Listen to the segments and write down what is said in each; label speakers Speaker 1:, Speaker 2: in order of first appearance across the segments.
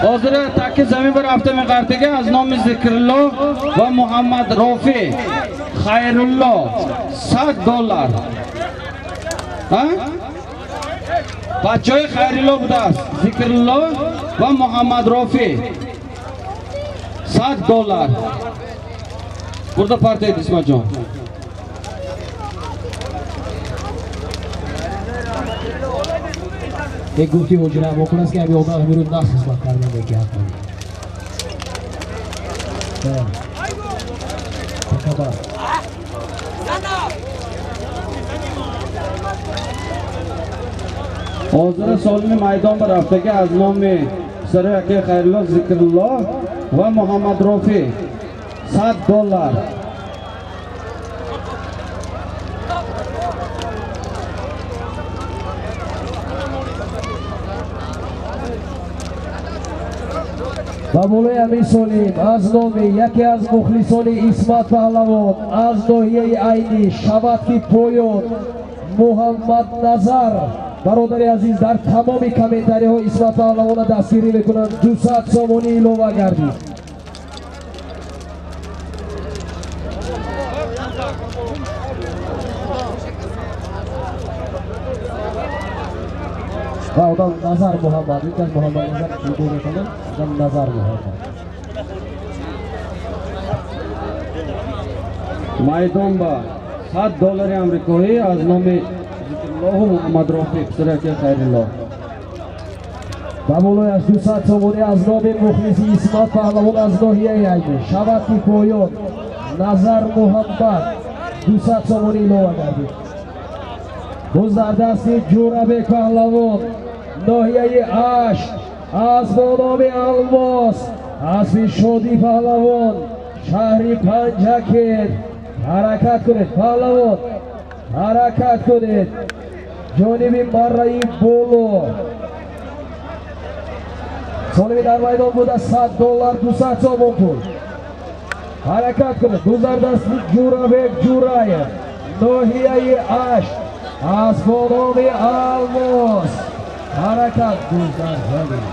Speaker 1: Ҳозир таки замин ба рафта меғартига аз номи Зикрулло ва Муҳаммад Рофи Хайрулло $100. Ҳа? Бачаҳои Хайрулло будааст. Зикрулло ва Муҳаммад Рофи $100. Бурда партияд, Исматҷон.
Speaker 2: Як гуфти ҳоҷира мумкин аст, ки ҳами одам ҳамирӯз нақс хизмат кардан мекиҳад. Такабар.
Speaker 1: Ҳозира солими майдон ба рафтага аз номи писари акаи Хайрулло Зикрулло ва Муҳаммад Рофи $100.
Speaker 2: Ба болои ҳамин солим аз номи яке аз мухлисони Исмат паҳлавон аз ноҳияи Айнӣ, Шаватки Поён, Муҳаммад Назар, бародари азиз, дар тамоми комментариҳо Исмат паҳлавона дастгирӣ мекунанд, 200 сомонӣ илова гардид. Ва одам Назар Муҳаммад, ин кас Муҳаммад Назар мекунад, одам Назар Муҳаммад.
Speaker 1: Майдон ба $100 амрикоӣ аз номи Зикруллоҳу Муҳаммад Рофи, писари акаи Хайрулло.
Speaker 2: Ба болояш 200 сомонӣ аз номи мухлиси Исмат паҳлавон аз ноҳияи Айнӣ, Шаватки Поён, Назар Муҳаммад 200 сомонӣ илова гардид. Боз дар дасти Ҷӯрабек паҳлавон, ноҳияи Ашт, аз бо номи Алмос, аспи Шодӣ паҳлавон, шаҳри Панҷакент. Ҳаракат кунед паҳлавон, ҳаракат кунед ҷониби марраи боло. Солими дар майдон буда $100, 200 сомон пул. Ҳаракат кунед. Боз дар дасти Ҷӯрабек Ҷӯраев, ноҳияи Ашт, аз бо номи Алмос. Ҳаракат дар замин.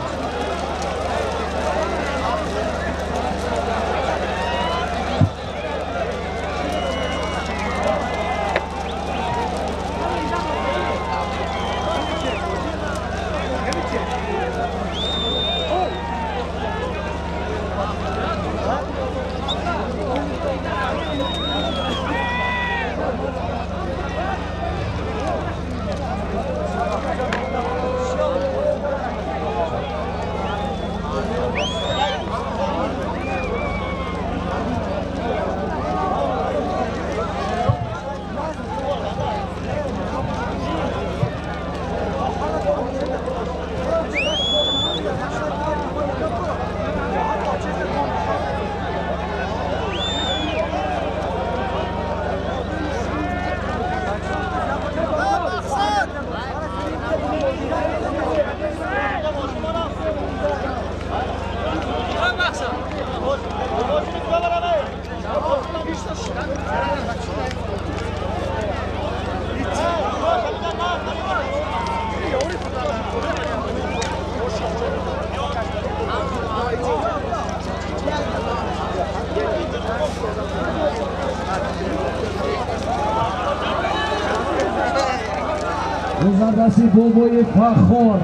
Speaker 2: Даси бобои Фахор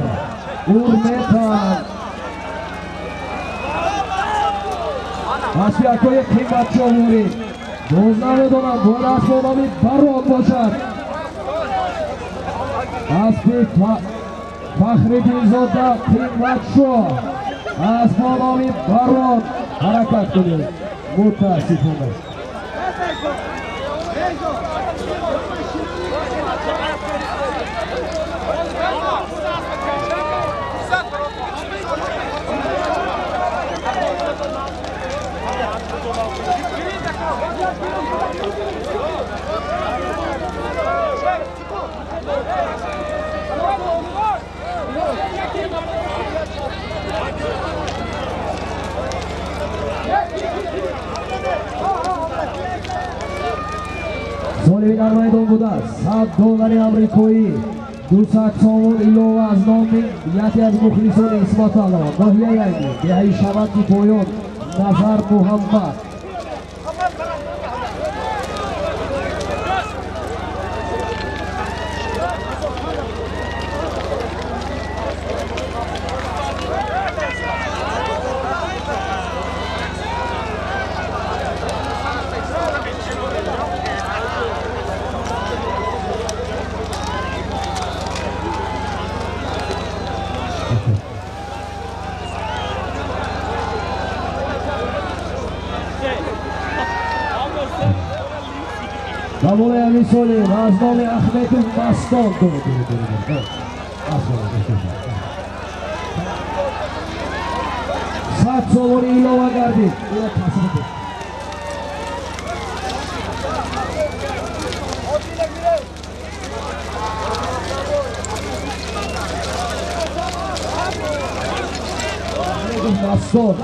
Speaker 2: Урметан, аспиякҳои қиматшомурӣ. Боз намедонам, бояд асп бо номи Барон бошад. Аспи Фахриддинзода Қиматшо, асп бо номи Барон. Ҳаракат кунед. Мутаассифона Солими дар майдон буда $100 амрикоӣ, 200 сомон илова аз номи яке аз мухлисони Исмат Паҳлавон, ноҳияи Айнӣ, деҳаи Шаванди Поён, Назар Муҳаммад. Болои ҳамин солим аз номи Ахметов Мастон 100 сомонӣ илова гардид. Мастон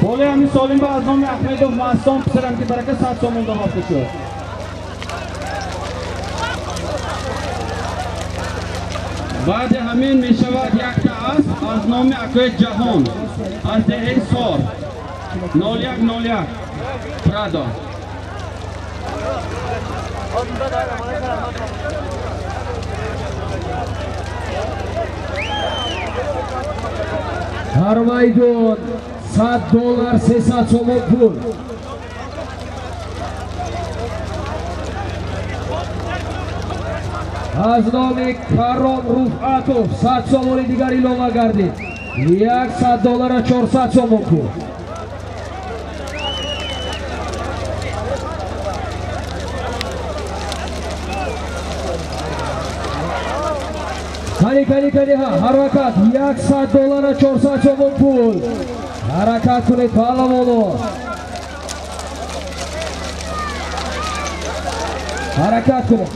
Speaker 1: болои ҳамин солим ба аз номи Аҳмедов Мастон писарам ки барака 100 сомон дода шуд. Баъди ҳамин мешавад якта асп аз номи акои Ҷаҳон аз деҳаи Сор 0101 Прадо.
Speaker 2: Ҳар майдон 100 доллар, 300 сомон пул. Аз номи Каром Руфъатов 100 сомони дигар илова гардид. 100 доллара, 400 сомон пул. Кани, кани, кани, ҳа, ҳаракат. 100 доллара, 400 сомон пул. Ҳаракат кунед, паҳлавоно. Ҳаракат кунед.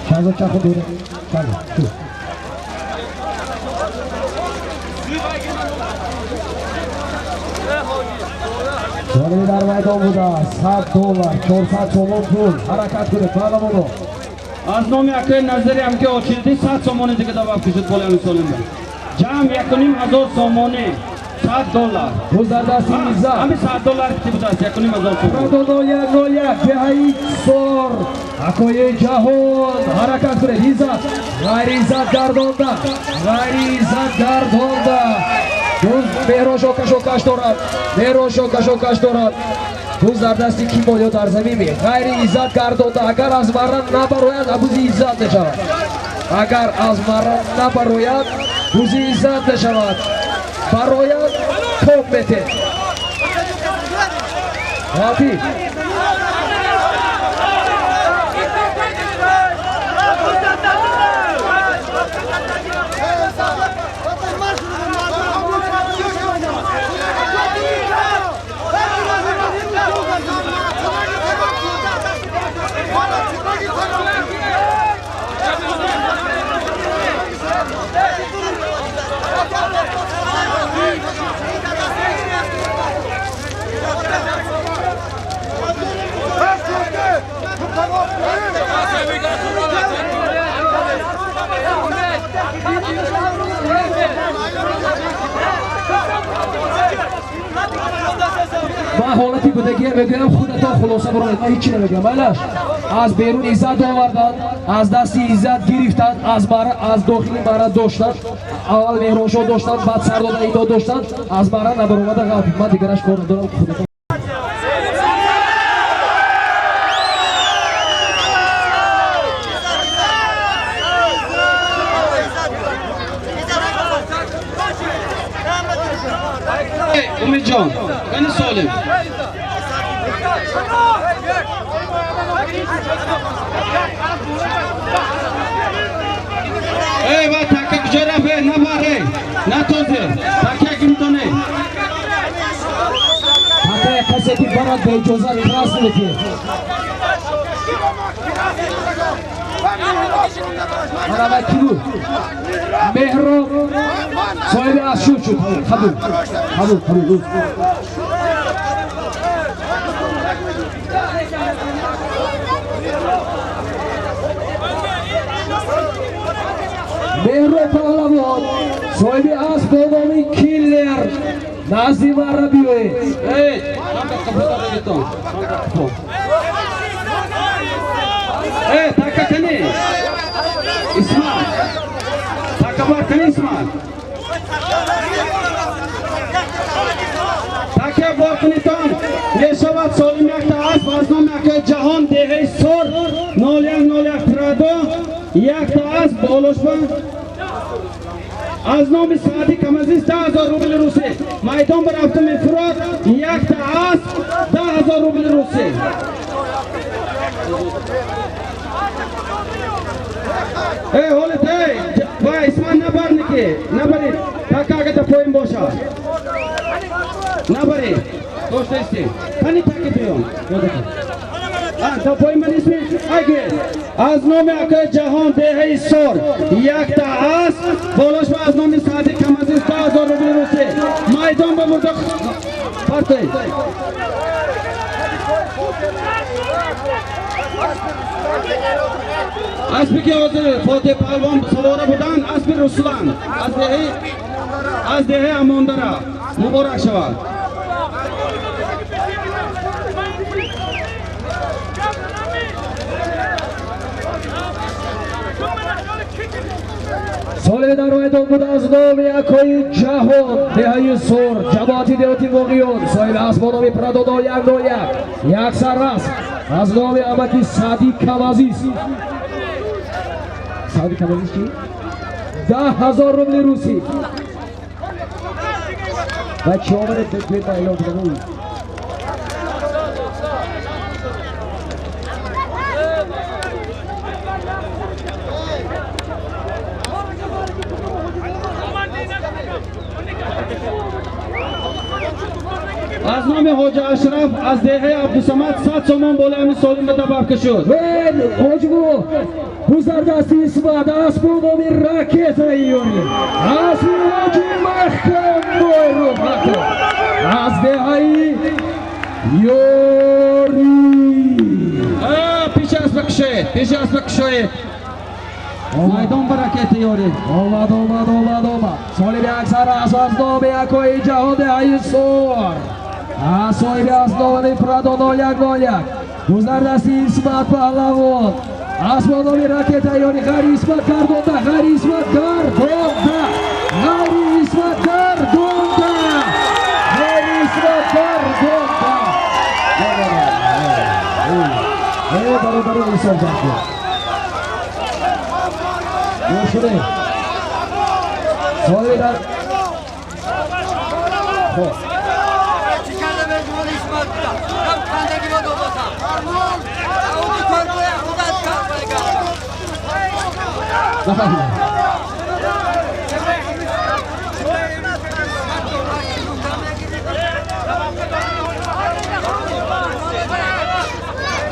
Speaker 2: Чазо чахо дуре. Чазо. Чу. Ҷониби дар майдон буда 100 доллар, 400 сомон пул. Ҳаракат кунед, паҳлавоно.
Speaker 1: Аз номи акои Назари ҳам ки очилди 100 сомони дига добав шуд болои ҳамин солим. Ҷамъ 1500 сомонӣ, 100 доллар.
Speaker 2: Пул дар дасти Иззат.
Speaker 1: Ҳамин 100 доллар ки будааст 1500 сомон.
Speaker 2: Прадо 0101 деҳаи Сор, акои Ҷаҳон. Ҳаракат кунед, Иззат. Ғайри Иззат гардонда, ғайри Иззат гардонда. Буз Меҳрошо кашокаш дорад, Меҳрошо кашокаш дорад. Буз дар дасти кӣ ё дар замин ме? Ғайри Иззат гардонда. Агар аз марра набарояд, бузи Иззат мешавад. Агар аз марра набарояд, бузи Иззат мешавад. Барояд, топ метед. Ғалти. Ман ҳолати будагия мегӯям, худатон хулоса баронед, ман ҳеҷ чи намегӯям. Майлаш аз берун Иззат оварданд, аз дасти Иззат гирифтанд, аз мара, аз дохили мара доштанд, аввал Меҳроншо доштанд, баъд сардода Идо доштанд, аз мара набаромада ғалт. Ман дигараш кор надорам, худатон.
Speaker 1: Умидҷон, кани солим. Эй, ва така куҷо рафт? Эй, нафар.
Speaker 2: Касе ки барад ба иҷозат красный ки. Мана ки буд? Меҳроб соҳиби асп шуд. Қабул. Қабул, қабул. Меҳроб паҳлавон соҳиби асп бо номи Киллер назди мара биёед.
Speaker 1: Така кани Исмат, така бар кани Исмат, така бор кунитон мешавад солим якта асп аз номи акаи Ҷаҳон деҳаи Сор 0101 Прадо якта асп болошба аз номи Саъди Камазиз 10 000 рубли русӣ. Майдон ба рафту мефурод якта асп 10 000 рубли русӣ. Эй, ҳолат, эй, ва Исмат набарники, набарид, така агата поин бошад. Набарид, дошта исти. Кани таки туён. То поин ба нисми, айги. Аз номи акаи Ҷаҳон деҳаи Сор якта асп, болош ба аз номи Саъди Камазиз 10 000 рубли русӣ. Майдон ба бурда партоед. Аспи ки ҳозир Фотиҳ паҳлавон савора буданд, аспи Руслан аз деҳаи Амондара. Муборак шавад.
Speaker 2: Солими дар майдон буд аз номи акои Ҷаҳон деҳаи Сор ҷамоати деҳоти Моғиён соҳиби асп бо номи Прадо 0101 як сар асп аз номи амаки Саъди Камазиз. Саъди Камазиз чи? 10 000 рубли русӣ. Ва чӣ омадед бе ба эълон кунам?
Speaker 1: Аз номи Ҳоҷа Ашраф аз деҳаи Абдусамад 100 сомон болои ҳамин солим ба табарка шуд.
Speaker 2: Вен ҳоҷибу гузардасти Исмат аспу номи ракетаи ёри аспи ҳоҷи Маҳкам Бойрӯфатов аз деҳаи Ёри.
Speaker 1: Пеши аспа кушоед, пеши аспа кушоед. Майдон ба ракети ёри.
Speaker 2: Омад, омад, омад, омад. Солими аксар аз номи акои Ҷаҳон деҳаи Сор. Аз соҳиби аз номи Прадо 0101 гузардасти Исмат паҳлавон асп бо номи ракета ёри ғайри Исмат гардонда, ғайри Исмат гардонда, ғайри Исмат гардонда, ғайри Исмат гардонда. Э, бародарон, ҳисоб ҷамъ шуд. Соҳиби дар хоб.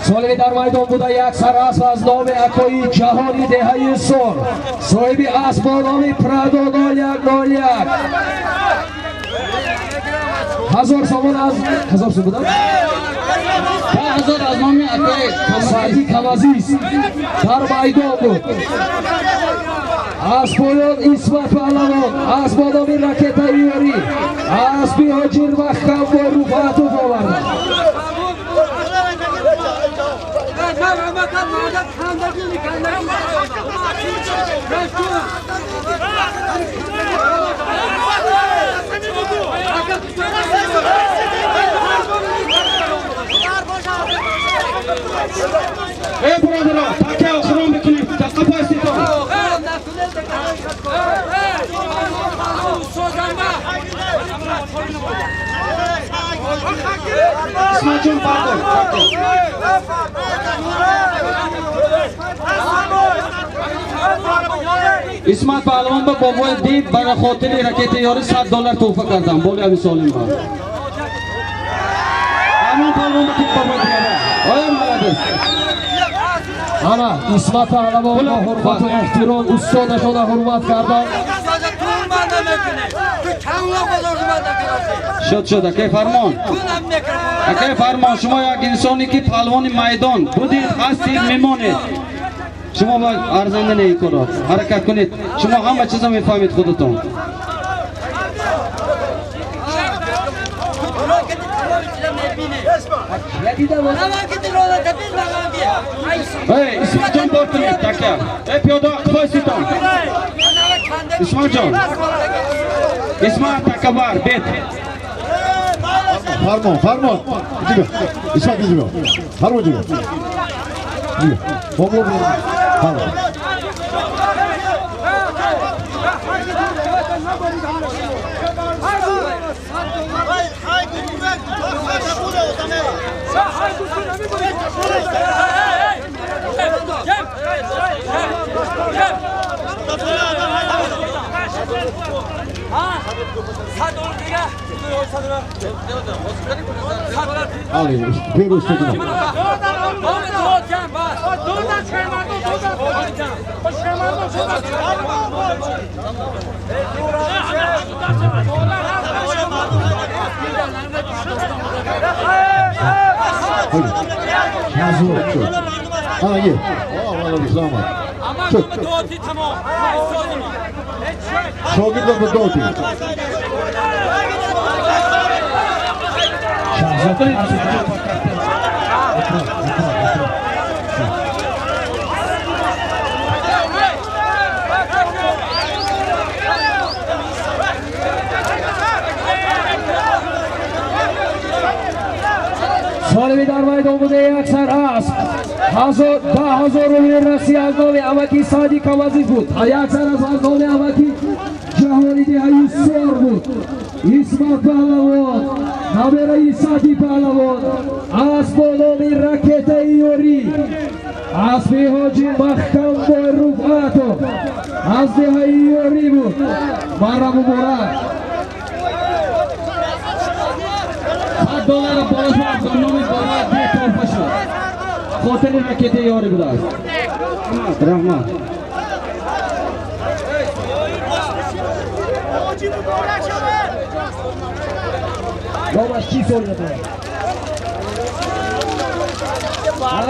Speaker 2: Солими дар майдон буда як сар асп аз номи акои Ҷаҳони деҳаи Сор соҳиби асп бо номи Прадо 0101 1000 сомон аз 1000 сом буданд?
Speaker 1: 10 000 аз номи акои
Speaker 2: Саъди Камазиз дар майдон буд. Аз поён Исмат паҳлавон асп бо номи ракетаи ёрӣ аспи Ҳоҷир Маҳкам Бойрӯфатов оварданд.
Speaker 1: Эй бародаро, таке охирон бикунем, тақа паститон. Исматҷон, пардон, пардон. Исмат паҳлавон ба бобои дид барои хотири ракети ёри 100 доллар туҳфа кардам. Боли ҳамин солим ба. Фалон палвон оя молодец.
Speaker 2: Ана Исмат Паҳлавон бо ҳурмату эҳтиром устодашона ҳурмат кардан.
Speaker 1: Шуд, шуд, акай Фармон. Акай Фармон, шумо як инсоне ки палвони майдон будед, ҳастед, мемонед. Шумо ба арзанда не корро. Ҳаракат кунед. Шумо ҳама чизо мефаҳмед худатон. Эй, Исматҷон, бортунед, така. Эй, пиёда, қифои ситон. Исматҷон. Исмат такабар, бет.
Speaker 3: Фармон, фармон. Ҷига. Исмат ҷига. Фармон ҷига. Ҷига. Бобо фармон. Али, Пирус тугна. Шогирда ба доти.
Speaker 2: Солими дар майдон буда як сар асп 10,000 рубли Россия аз номи амаки Сади Камазиз буд. Як сар асп аз номи амаки Ҷаҳони деҳаи Сор буд. Исмат Паҳлавон, набераи Сади Паҳлавон, асп бо номи Ракетаи Ёрӣ, аспи ҳоҷи Маҳкам Бойрӯфатов аз деҳаи Ёрӣ буд. Мара муборак.
Speaker 1: 100 доллар болош аз номи бобо бетофа шуд. Хотири ракетаи ёрӣ будааст. Раҳмат.
Speaker 2: Номаш чӣ сол надорад?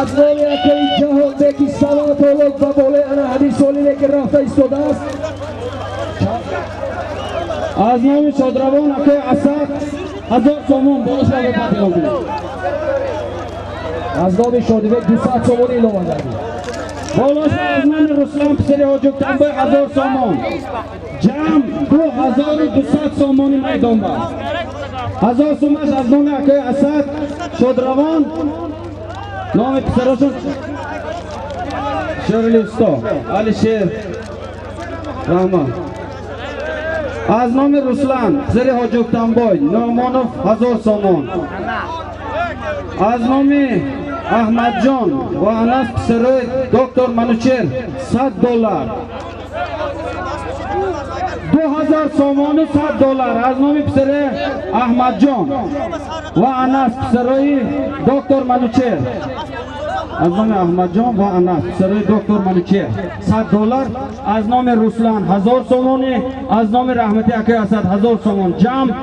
Speaker 2: Аз номи акаи Ҷаҳонбеки Саматолог ба болои ана ҳамин солине ки рафта истодааст.
Speaker 1: Аз номи шодравон акаи Асад 1000 сомон болош ба патилон кунед.
Speaker 2: Аз номи Шодибек 200 сомон илова гардид.
Speaker 1: Болош аз номи Руслан писари Ҳоҷуктамбой 1000 сомон. Ҷамъ 2200 сомони майдон ба. 1000 сомаш аз номи акаи Асад шодравон, номи писарошон Шерали усто, Алишер Раҳмат. Аз номи Руслан писари Ҳоҷуктамбой Нӯъмонов 1000 сомон. Аз номи Аҳмадҷон ва Анас писарои доктор Манучер 100 доллар. 2000 сомону 100 доллар аз номи писари Аҳмадҷон ва Анас писарои доктор Манучер. Аз номи Аҳмадҷон ва Анас писарои доктор Манучер 100 доллар. Аз номи Руслан 1000 сомони, аз номи Раҳмати акаи Асад 1000 сомон. Ҷамъ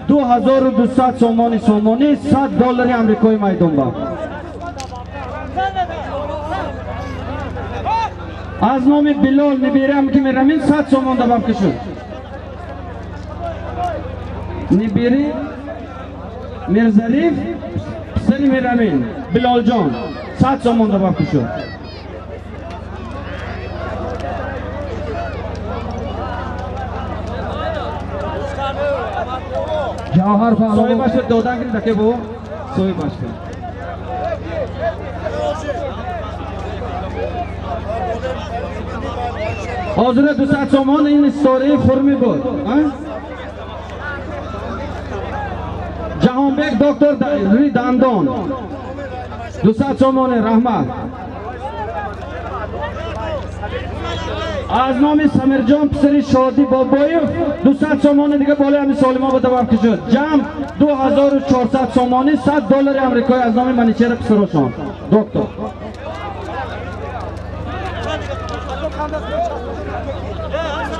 Speaker 1: 2200 сомони сомонӣ 100 доллари амрикои майдон ба. Аз номи Билол нибирам ки мерамин 100 сомон добавка шуд. Нибири Мирзариф писари Мирамин Билолҷон 100 сомон добавка шуд.
Speaker 2: Ҷавҳар Паҳлавон
Speaker 1: соҳибашро додан гирифт аке бо соҳибашро. Ҳозира 200 сомон ин истораи хурмӣ буд. Ҷаҳонбек доктор рӯи дандон 200 сомоне раҳмат. Аз номи Самирҷон писари Шодӣ Бобоев 200 сомонӣ дига болои ҳамин солима ба таваққуф шуд. Ҷамъ 2400 сомонӣ, 100 доллари амрикоӣ аз номи Маничера писарошон. Доктор.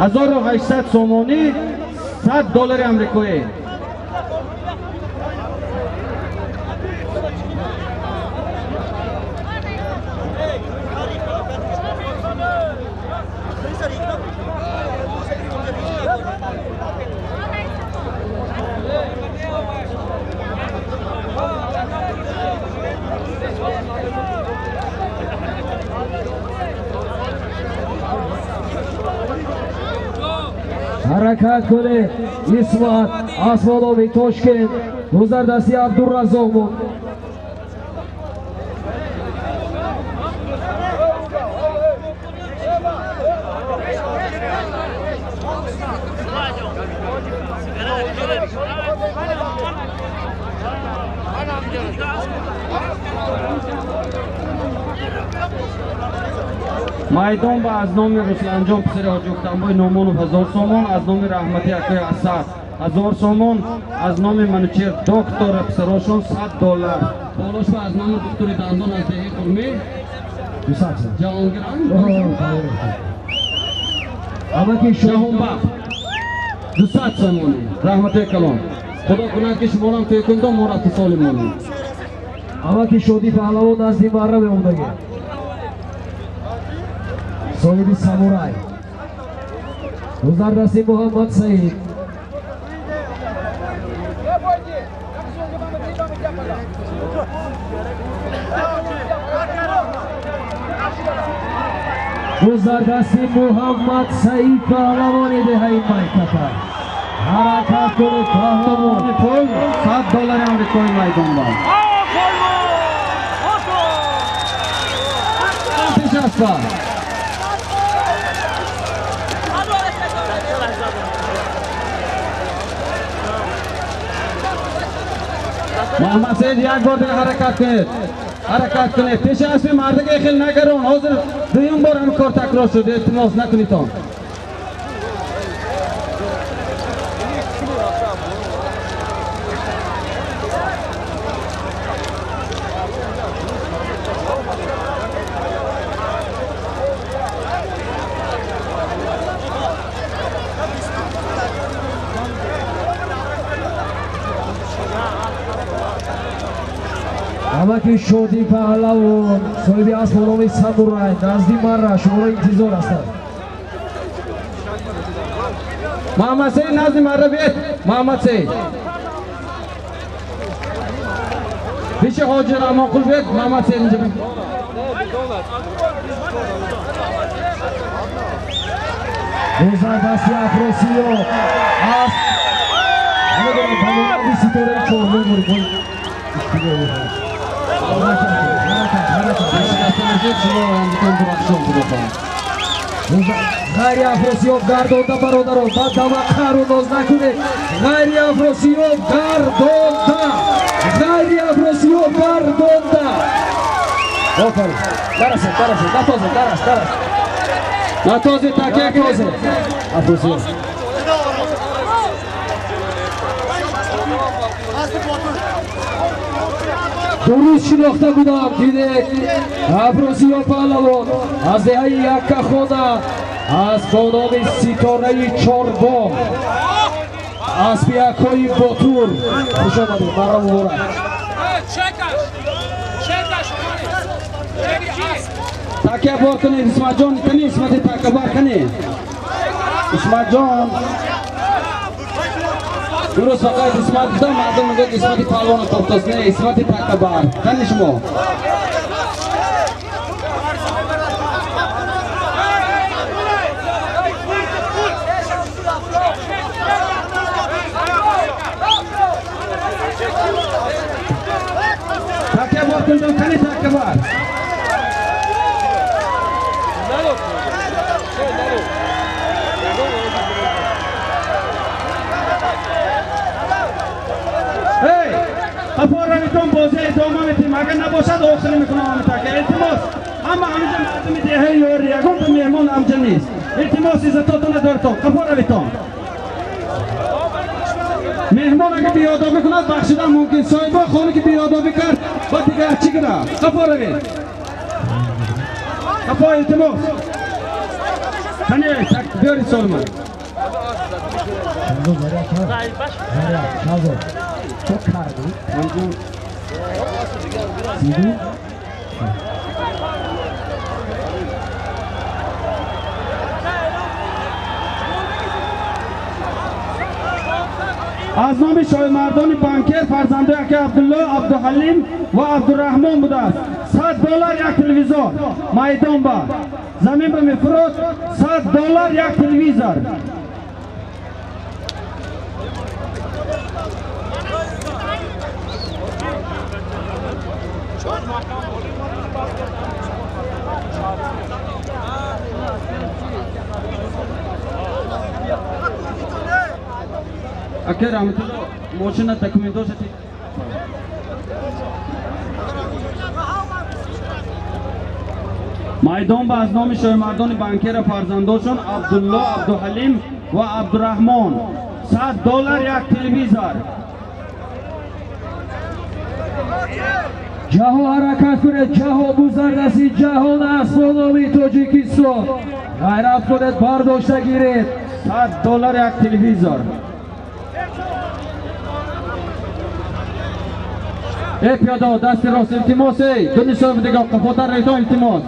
Speaker 1: 1800 сомонӣ, 100 доллари амрикоӣ.
Speaker 2: Ҳаракат кунед Исмат Асмонови Тошкент гузардасти Абдураззоқ буд.
Speaker 1: Майдон ба аз номи Русланҷон писари Ҳоҷи Уктамбой Номонов 1000 сомон, аз номи Раҳмати акои Асад 1000 сомон, аз номи Манучер доктор писарошон 100 доллар. Болош ба аз номи доктори дандон аз деҳаи Хурмӣ Ҷаҳонгирам Ҷаҳонбахт 200 сомонӣ. Раҳмати калон. Худо кунад ки шуморам тӯй кунед, мо рафта солим монем.
Speaker 2: Амаки Шодӣ паҳлавон назди марра меомдагӣ. Соҳиби самурай. Гузардасти Муҳаммад Саид. Гузардасти Муҳаммад Саид паҳлавони деҳаи Майтапа. Ҳаракат кунед паҳлавон.
Speaker 1: Пул 100 доллари амрикои майдон ба. Пеш аст. Муҳаммад Саид як бор дига ҳаракат кунед. Ҳаракат кунед. Пеши аспи мардага хел нагарон. Ҳозир дуюм бор ҳам кор такрор шуд. Илтимос накунедтон.
Speaker 2: Амаки Шодӣ паҳлавон соҳиби асбу номи самурай назди марра шуморо интизор ҳастанд.
Speaker 1: Муҳаммад Саид назди марра биед. Муҳаммад Саид пеши Ҳоҷи Раҳмонқул биед. Муҳаммад Саид инҷа биед.
Speaker 2: Гузардасти Афросиёб асб намедонам ба монанди ситораи чорбоғ Ғайри Афросиёб гардонда бародарон, ба таваққару ноз накунед. Ғайри Афросиёб гардонда, ғайри Афросиёб гардонда. Офарин. Дарасед, дарасед, натозед, дарас, дарас.
Speaker 1: Натозед, такя кунед.
Speaker 2: Афросиёб. Дуруст шинохта будам, дидед. Афросиёб паҳлавон аз деҳаи Яккахона аз бо номи ситораи чорбоғ аспи акои Ботур. Хуш омадед, марра муборак.
Speaker 1: Такя бор кунед, Исматҷон, кани Исмати така бар кани. Исматҷон дуруст фақат Исмат гуфтам, мардум мегӯяд Исмати паҳлавона кофтааст. Не, Исмати такабар. Кани шумо. Такя бор кунед, кани такабар. Қафоравитон бозӣ идома метиҳем. Агар набошад охирӣ мекунам ҳамин така. Илтимос, ҳама ҳаминҷа мардуми деҳаи ёри, ягонта меҳмон ҳамҷа нест. Илтимос, иззатотона дортон, қафо равитон. Меҳмон агар беодобӣ кунад, бахшидан мумкин. Соҳиба хона ки беодобӣ кард, ба дигар чӣ кунад? Қафо равед. Қафо, илтимос. Қани, биёред солима. Аз номи шоҳмардони банкер фарзандои ака Абдулло, Абдуҳалим ва Абдурраҳмон будааст. $100 як телевизор майдон ба замин ба мефурод. $100 як телевизор. Ака Раҳматулло, мошина документоша. Майдон ба аз номи шоҳмардони банкера фарзандошон Абдулло, Абдуҳалим ва Абдураҳмон $100 як телевизор.
Speaker 2: Ҷаҳо ҳаракат кунед, ҷаҳо бузардаси ҷаҳон аст бо номи Тоҷикистон. Ғайрат кунед, бардошта гиред.
Speaker 1: $100 як телевизор. Эй пиёда, дасти рост, илтимос, эй ду нишон дигар қафотар равитон, илтимос.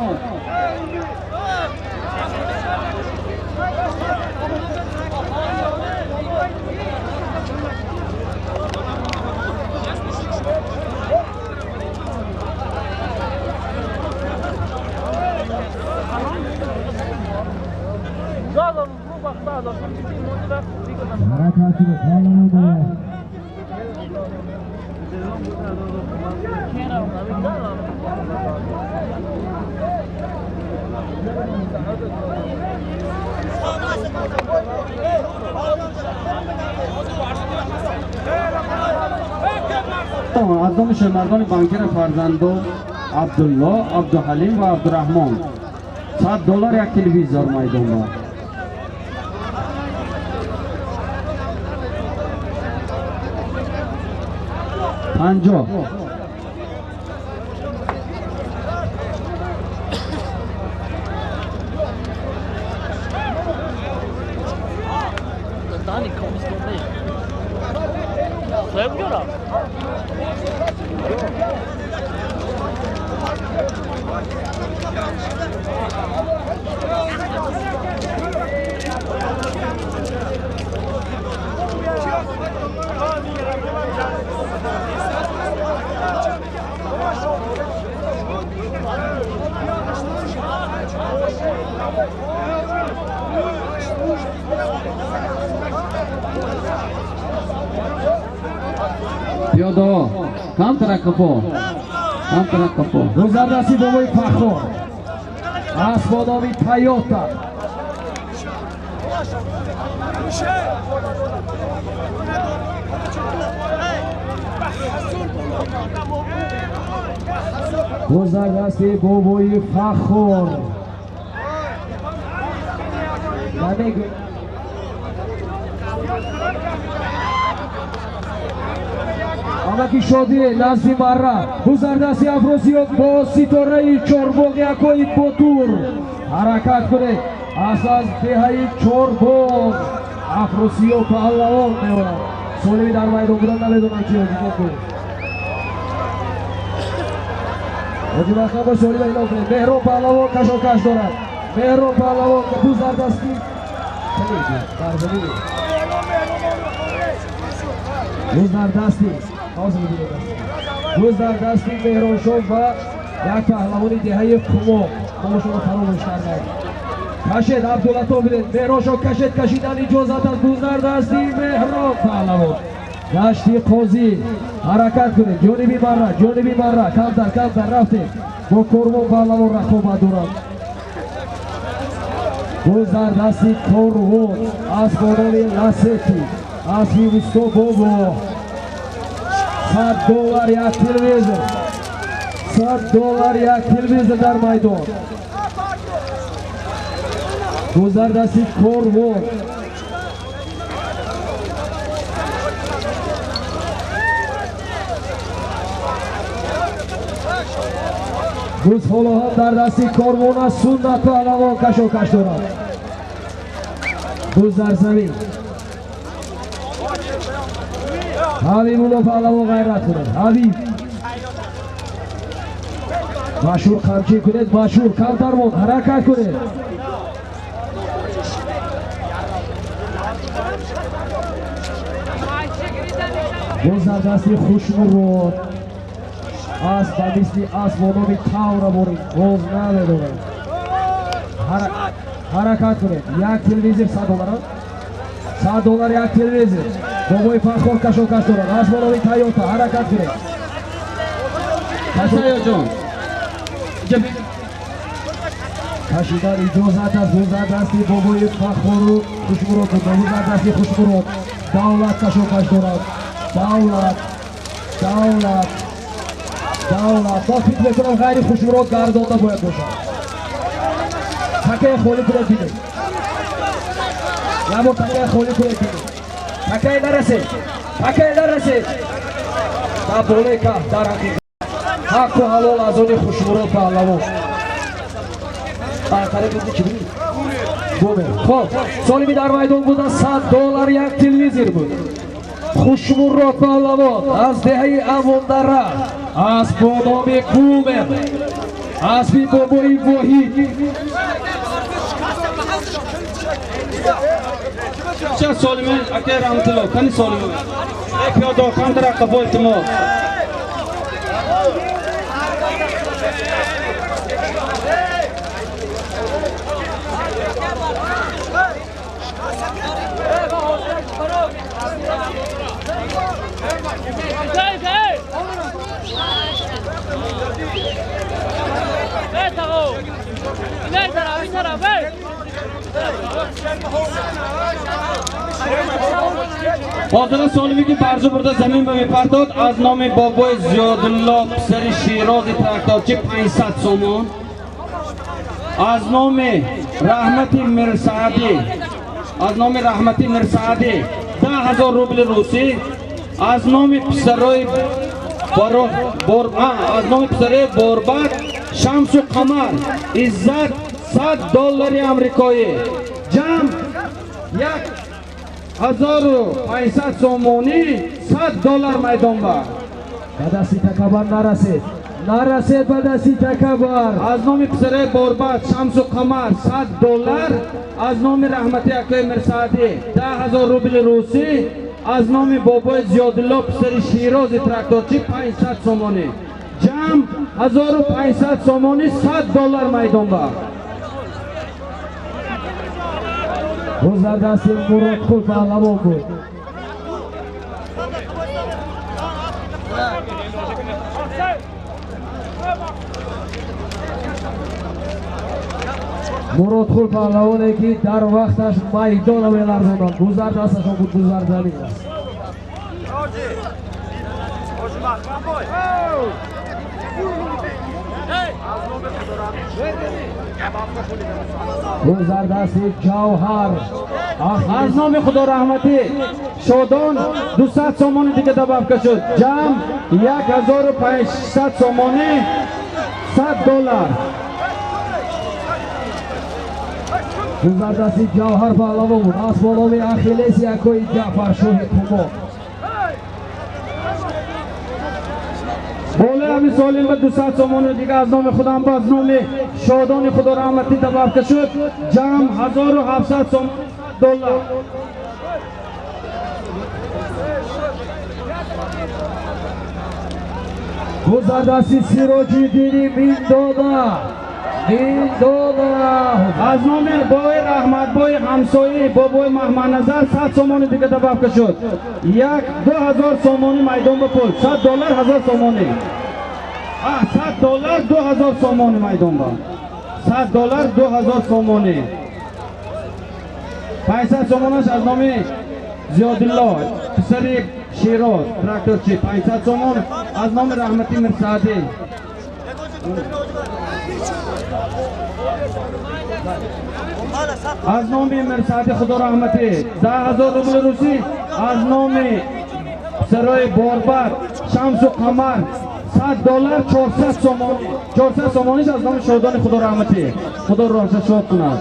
Speaker 1: Аз номи шоҳмардони банкера фарзандо Абдулло, Абдуҳалим ва Абдураҳмон $100 як телевизор майдон ба. 50. Пиёдаҳо камтара қафо, камтара қафо.
Speaker 2: Гузардаси бобои Фахор аст бо номи Тойота. Гузардаси бобои Фахор. Амаки шодӣ назди марра. Гузардаси Афросиёб бо ситораи чорбоғи акои Ботур. Ҳаракат кунед. Аз деҳаи Чорбоғ Афросиёб паҳлавон меорад. Солими дар майдон будан намедонам чи ҳоҷиҷон кунед. Ҳоҷи Маҳкам бо Солима эълон кунед. Меҳрон паҳлавон кашокаш дорад. Меҳрон паҳлавон гузардасти гузардасти гузардасти Меҳроншоҳ ва як паҳлавони деҳаи Қумо номашонро фаромӯш карданд. Кашед Абдуллато бинед. Меҳроншоҳ кашед, кашидан иҷозат аст. Гузардасти Меҳрон паҳлавон. Гашти қозӣ ҳаракат кунед. Ҷониби марра, ҷониби марра, камтар, камтар рафтем. Бо Корвон паҳлавон рақобат дорад. Гузардасти Корвон аз бо номи Ласети, аспи усто бобо. $100 як телевизор. $100 як телевизор дар майдон. Гузар дасти корвон. Буз ҳоло ҳам дар дасти корвон аст. Суннат паҳлавон кашокаш дорад. Буз дар замин. Ҳабибулло паҳлавон ғайрат кунад. Ҳабиб машҳур қамчин кунед, машҳур камтар монд, ҳаракат кунед. Боз дар дасти Хушмурод асп ба мисли асп бо номи Тавра борид, боз намедонад. Ҳаракат кунед. Як телевизор 100 доллар, 100 доллар як телевизор. Бобои Фахор кашокаш дорад. Асп бо номи Тойота. Ҳаракат кунед.
Speaker 1: Ҷон.
Speaker 2: Кашидан иҷозат аст. Боз дар дасти бобои Фахору Хушмурод буд. Боз дар дасти Хушмурод Давлат кашокаш дорад. Давлат, Давлат, Давлат. Ман фикр мекунам ғайри Хушмурод гардонда бояд бошад. Такаи холӣ кунед бинед. Як бор такаи холӣ кунед бинед. Такаи нарасед, такаи нарасед. Дар болои каф, дар ҳақиқат ҳаққу ҳалол аз они Хушмурод паҳлавон. Чӣ буд? Бумер. Хоб, солими дар майдон буда 100 доллар як телевизор буд. Хушмурод паҳлавон аз деҳаи Авондара, асп бо номи Бумер, аспи бобои Воҳид.
Speaker 1: Ча солими акай Раҳматулло, кани солими? Эй пиёдо, камтар қафо илтимос. Ҳозира солими ки барзу бурда замин ба мепартод аз номи бобои Зиёдулло писари Ширози тракторчи 500 сомон, аз номи Раҳмати Мирсаадӣ, аз номи Раҳмати Мирсаадӣ 10 000 рубли русӣ, аз номи писарои аз номи писарои Борбад Шамсу Қамар Иззат 100 доллари амрикоӣ, ҷамъ 1500 сомонӣ, 100 доллар майдон ба.
Speaker 2: Ба дасти Такабар нарасед, нарасед ба дасти Такабар.
Speaker 1: Аз номи писарои Борбад Шамсу Қамар 100 доллар, аз номи Раҳмати акои Мирсаадӣ 10 000 рубли русӣ, аз номи бобои Зиёдулло писари Ширози тракторчи 500 сомонӣ, ҷамъ 1500 сомонӣ, 100 доллар майдон ба.
Speaker 2: Боз дар дасти Муродқул паҳлавон буд. Муродқул паҳлавоне ки дар вақташ майдонро меларзонанд. Гузар дасташон буд, гузар замин аст. Гузар дасти Ҷавҳар.
Speaker 1: Аз номи Худо раҳматӣ Шодон 200 сомонӣ дига добавка шуд, ҷамъ 1500 сомонӣ, 100 доллар.
Speaker 2: Гузар дасти Ҷавҳар паҳлавон буд. Асп бо номи Ахиллес якои Ҷаъфаршоҳи Қумон.
Speaker 1: Болои ҳамин солим ба 200 сомонӣ дига аз номи худам ба аз номи Шодони Худо раҳматӣ добавка шуд, ҷамъ 1700 сомонӣ, доллар.
Speaker 2: Гузар дасти Сироҷиддини Миндода, Миндода.
Speaker 1: Аз номи бобои Раҳматбои ҳамсоӣ бобои Маҳмадназар 100 сомонӣ дига добавка шуд, 2000 сомонӣ майдон ба пул, 100 доллар 1000 сомонӣ, 100 доллар 2000 сомонӣ майдон ба, 100 доллар 2000 сомонӣ, 500 сомонаш аз номи Зиёдулло писари Широз тракторчи 500 сомон, аз номи Раҳмати Мирсаадӣ. Аз номи Мирсаъди Худо раҳматӣ 10 000 рубли русӣ, аз номи сарои Борбар Шамсу Қамар 100 доллар, 400 сомонӣ, 400 сомониш аз номи Шодони Худо раҳматӣ. Худо роҳша шод кунад.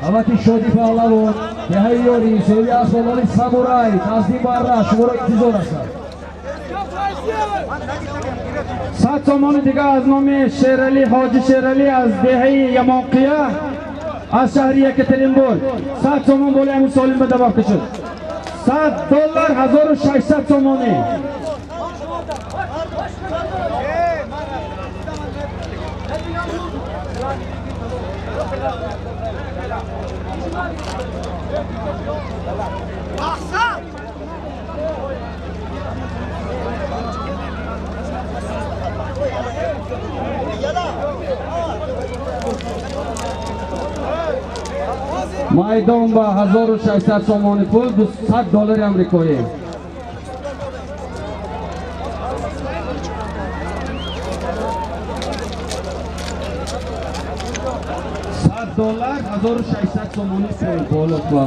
Speaker 2: Амаки Шоди Паҳлавон, деҳаи Ёрӣ, соҳиби асбобони Самурай, назди барра шуморо интизор ҳастанд.
Speaker 1: 100 сомони дига аз номи Шералӣ, Ҳоҷи Шералӣ аз деҳаи Ямонқия, аз шаҳри Екатеринбург, 100 сомон болои ҳамин Солим ба добавка шуд. 100 доллар, 1600 сомонӣ. Майдон ба 1600 сомонӣ пул, 200 доллари амрикоӣ. $100, 1600 сомонӣ пул боло ба.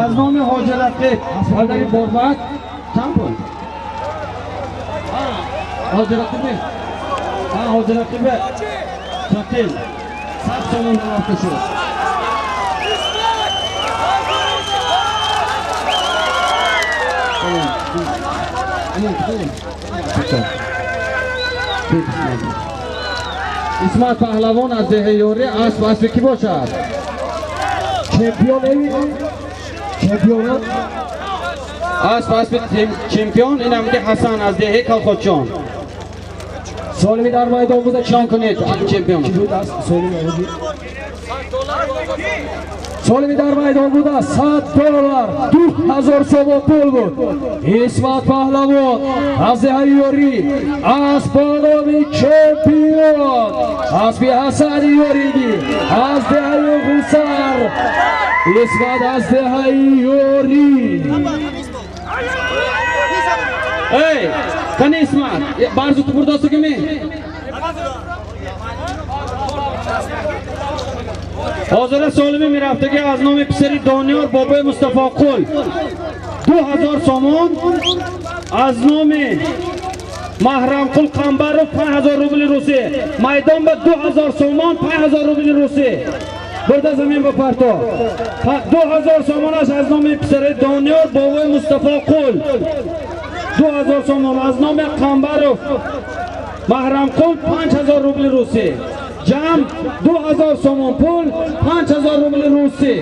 Speaker 1: Аз номи Ҳоҷи Рақиб, падари Борбад, чанд пул? Ҳоҷи Рақиб, ҳоҷи Рақиб Шақил 100 сомон добавка шуд. Исмат Паҳлавон аз деҳаи Ёрӣ, асп аспи кӣ бошад?
Speaker 2: Чемпион эви? Чемпион?
Speaker 1: Асп аспи чемпион ин ки Ҳасан аз деҳаи Колхозчон.
Speaker 2: Солими дар майдон буда.
Speaker 1: Чон кунед чемпион.
Speaker 2: Ки буд аст? Солими овози? Солими дар майдон буда, 100 доллар, 2000 сомон пул буд. Исмат Паҳлавон аз деҳаи Ёрӣ, асп бо номи чемпион, аспи Ҳасани Ёригӣ аз деҳаи Ғусар, Исмат аз деҳаи Ёрӣ.
Speaker 1: Эй, қани Исмат, барзу ту бурдосигими? Ҳозира Солими мерафтагӣ аз номи писари Дониёр, бобои Мустафоқул, 2000 сомон, аз номи Маҳрамқул Қамбаров 5000 рубли русӣ. Майдон ба 2000 сомон, 5000 рубли русӣ. Бурда замин ба парто. 2000 сомонаш аз номи писари Дониёр, бобои Мустафоқул. 2000 сомон аз номи Қамбаров Маҳрамқул 5000 рубли русӣ. Ҷамъ 2000 сомон пул, 5000 рубли русӣ.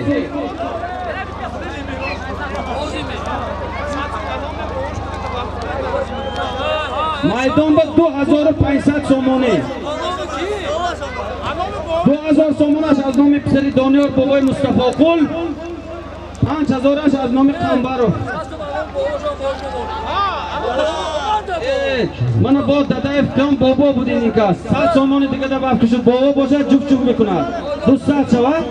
Speaker 1: Майдон ба 2500 сомонӣ. 2000 сомонаш аз номи писари Дониёр, бобои Мустафоқул, 5000аш аз номи Қамбаров. Мана бо Дадаев кам бобо буд ин кас. 100 сомони дига добавка шуд. Бобо бошад, ҷуфт ҷуфт мекунад. 200 шавад?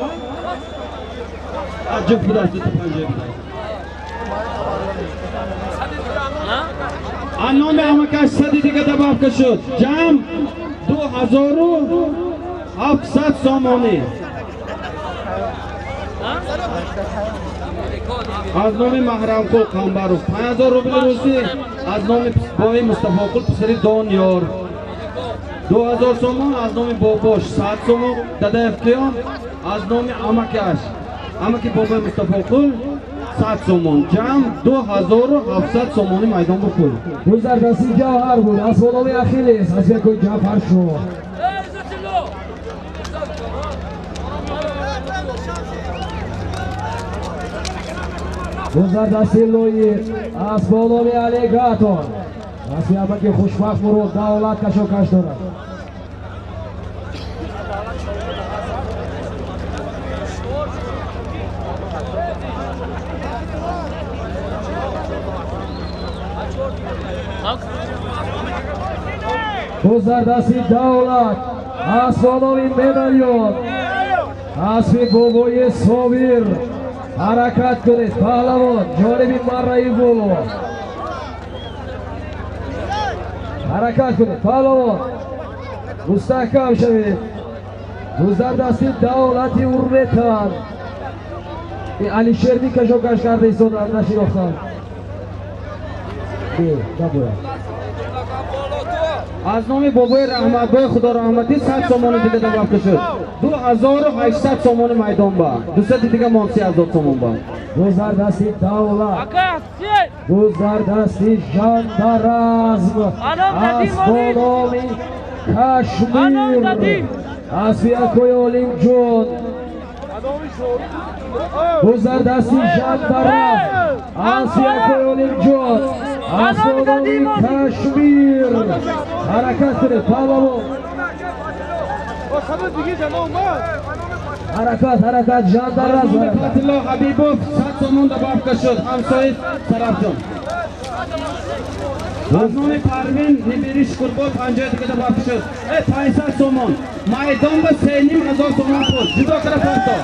Speaker 1: Ҷуфт будааст, 250 будааст. Аз номи амакаш 100 дига добавка шуд. Ҷамъ 2700 сомонӣ. Аз номи Маҳрамқул Қамбаров 5000 рубли русӣ, аз номи бои Мустафоқул, писари Дониёр, 2000 сомон, аз номи бобош 100 сомон Дадаев Қиём, аз номи амакаш, амаки бобои Мустафоқул, 100 сомон. Ҷамъ 2700 сомонӣ майдон бо пул.
Speaker 2: Гузардасти Ҷавҳар буд, аз номи Ахиллес, аз якои Ҷаъфар шуд. Гузардасти Лоиқ аз номи Аллигатор, аспи амаки Хушбахт Мурод, давлат кашокаш дорад. Гузардасти Давлат аз номи Медальон. Аспи бобои Собир, ҳаракат кунед, паҳлавон, ҷониби марраи боло ҳаракат кунед, паҳлавон, мустаҳкам шавед. Дар дасти давлати Урметан. Ин Алишер микашокаш карда истодан, нашинохтам. Набояд.
Speaker 1: Аз номи бобои Раҳматбои Худораҳматӣ 100 сомони дига добавка шуд, 2800 сомони майдон ба 200 дига мон, 3000 сомон ба.
Speaker 2: Дар дасти давлат, дар дасти Жандаразм, аз бономи Кашмир, аспи акои Олимҷон. Дар дасти Жандаразм, аспи акои Олимҷон, аз бономи Кашмир. Ҳаракат кунед, паҳлавон, ҳаракат, ҳаракат, Жандаразм.
Speaker 1: Фатилло Ҳабибов 100 сомон добавка шуд, ҳамсои Тарафҷон. Аз номи Парвин нибири Шукурбой 50 дига добавка шуд, 500 сомон. Майдон ба 3500 сомон пул ҷудо кара парто.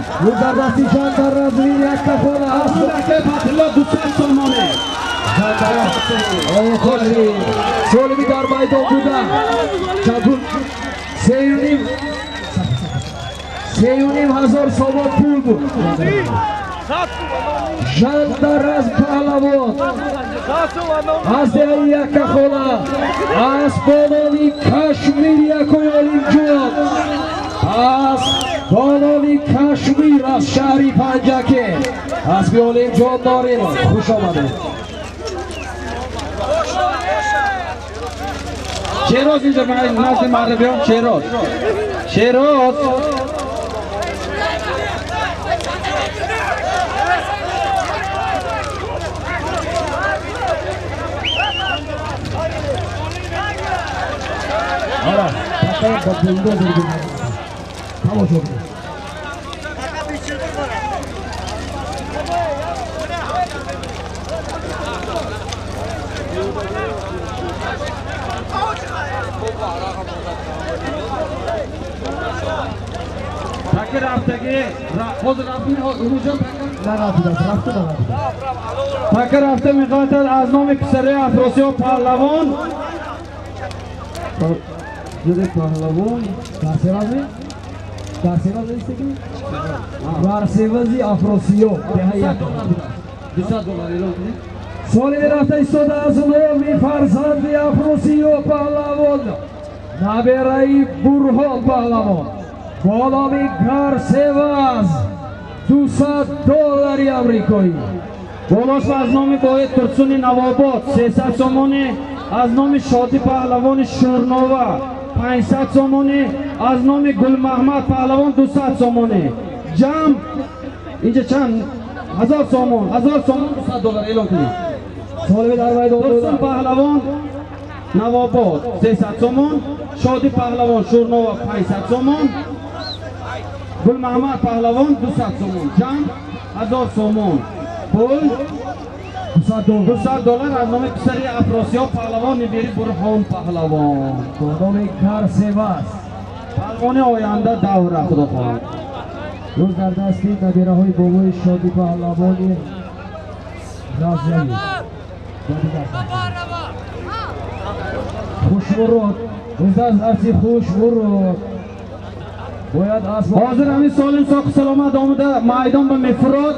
Speaker 2: Дар дасти Жандаразм яккахона
Speaker 1: аз акои Фатилло 200 сомоне.
Speaker 2: Офарин! Солими дар майдон буда. Чанд пул? 3500 сомон пул буд. Жандараз паҳлавон аз деҳаи Яккахона, аз бономи Кашмир, якои Олимҷон, аз бономи Кашмир, аз шаҳри Панҷаке, аспи Олимҷон Норимов, хуш омадед.
Speaker 1: Шероз, инҷа назди марра биё, Шероз, Шероз.
Speaker 2: Ара, такаям ба булдозер тамошо кунед.
Speaker 1: Таки рафтагӣ ҳозир рафтми Умуҷон?
Speaker 2: Нарафтааст, рафту нарафтааст.
Speaker 1: Таки рафта меқатад аз номи писараи Афросиёб паҳлавон, ҷуди паҳлавон.
Speaker 2: Дар севази? Дар севази истеги? Дар севази Афросиёб, деҳаи Яккахона.
Speaker 1: 200 доллар эълон кунед.
Speaker 2: Соли рафта истода аз номи фарзанди Афросиёб паҳлавон, набераи Бурҳон паҳлавон, бо номи Гарсеваз, 200 доллари амрикоӣ.
Speaker 1: Болош аз номи бои Турсуни Навобод 300 сомонӣ, аз номи Шодӣ паҳлавони Шӯрнова 500 сомонӣ, аз номи Гулмаҳмад паҳлавон 200 сомонӣ. Ҷамъ инҷа чанд ҳазор сомон? 1000 сомон, 200 доллар эълон кунед.
Speaker 2: Солими дар майдон
Speaker 1: Турсун паҳлавон Навобод 300 сомон, Шодӣ паҳлавон Шӯрнова 500 сомон, Гулмаҳмад паҳлавон 200 сомон. Ҷамъ 1000 сомон пул.
Speaker 2: 200 доллар.
Speaker 1: 200 доллар аз номи писари Афросиёб паҳлавон, нибири Бурҳон паҳлавон.
Speaker 2: Бо номи Гарсеваз.
Speaker 1: Паҳлавони оянда давра, худо хоҳад.
Speaker 2: Рӯз дар дасти набираҳои бобои Шодӣ паҳлавони Разявӣ ва дигар. Хушмурод, рӯз аз дасти Хушмурод бояд асп.
Speaker 1: Ҳозир ҳамин солим, соқу саломат омада майдон ба мефурод,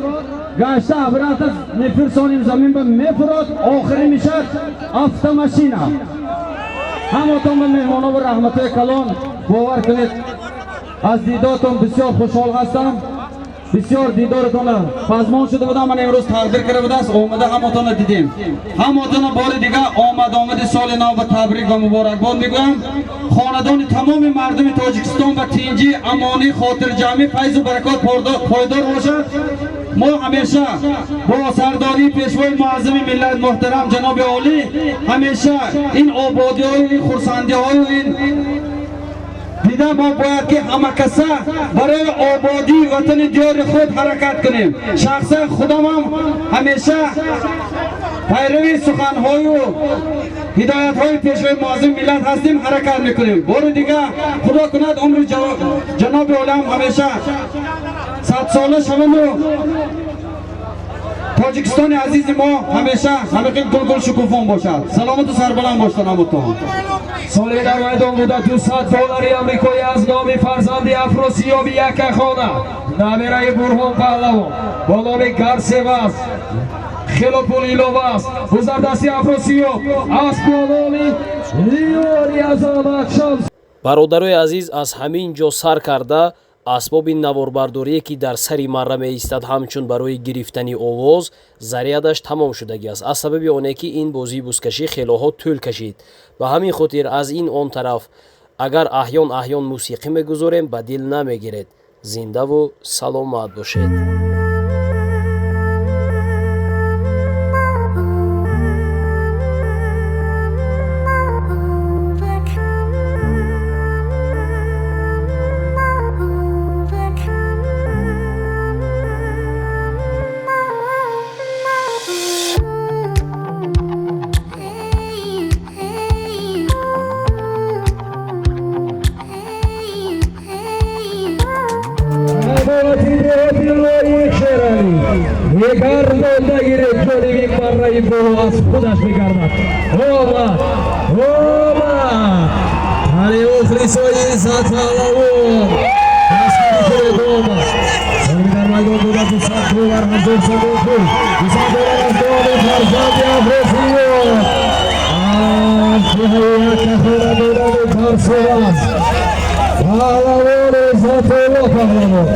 Speaker 1: гашта абрата мефирсоним, замин ба мефурод, охирӣ мешад автомашина. Ҳамотон ба меҳмоно ва раҳматои калон. Бовар кунед, аз дидортон бисёр хушҳол ҳастам. Бисёр дидоратона пазмон шуда будам. Ман имрӯз тақдир карда будааст, омада ҳамотона дидем. Ҳамотона бори дига омад омади соли нав ба табрик ва муборакбод мегӯям. Хонадони тамоми мардуми Тоҷикистон ба тинҷӣ, амонӣ, хотирҷамъӣ, файзу баракот пойдор бошад. Мо ҳамеша бо сардории пешвои муаззами миллат муҳтарам ҷаноби олӣ ҳамеша ин ободиҳою ин хурсандиҳою ин дида, мо бояд ки ҳамакаса барои ободии ватани диёри худ ҳаракат кунем. Шахсан худамам ҳамеша пайрави суханҳою ҳидоятҳои пешвои муаззами миллат ҳастем, ҳаракат мекунем. Бори дига, худо кунад, умри ҷаноби олиам ҳамеша. 100 сола шаванду Тоҷикистони азизи мо ҳамеша ҳамин гулгул шукуфон бошад. Саломату сарбаланд бошад ҳаматон.
Speaker 2: Соли дар майдон буда 200 доллари амрикоӣ аз номи фарзанди Афросиёби Якахона, набераи Бурҳон Паҳлавон бо номи Гарсеваз, хело пул илова аст. Гузардасти Афросиёб асп бо номи Лиори Азамат Шамс.
Speaker 4: Бародарои азиз, аз ҳамин ҷо сар карда, асбоби наворбардорие, ки дар сари марра меистад, ҳамчун барои гирифтани овоз, зарядаш тамом шудагӣ аст, аз сабаби оне ки ин бозии бузкашӣ хелоҳо тӯл кашид. Ба ҳамин хотир аз ин он тараф агар аҳён аҳён мусиқӣ мегузорем, ба дил намегиред. Зиндаву саломат бошед.
Speaker 2: Ҷамоати деҳоти Лоиқ Шералӣ дигар монда гиред, ҷониби марраи боло аз худаш мегардад. Омад, омад! Ҳали мухлисои Иззат Паҳлавон дастгирӣ кунед, омад. Соли дар майдон буда 200 доллар, 1000 сомон пул, 200 доллар аз номи фарзанди Афросиёб аз ҷиҳаи Якахона бо номи Гарсеваз, паҳлавон Иззатулло паҳлавон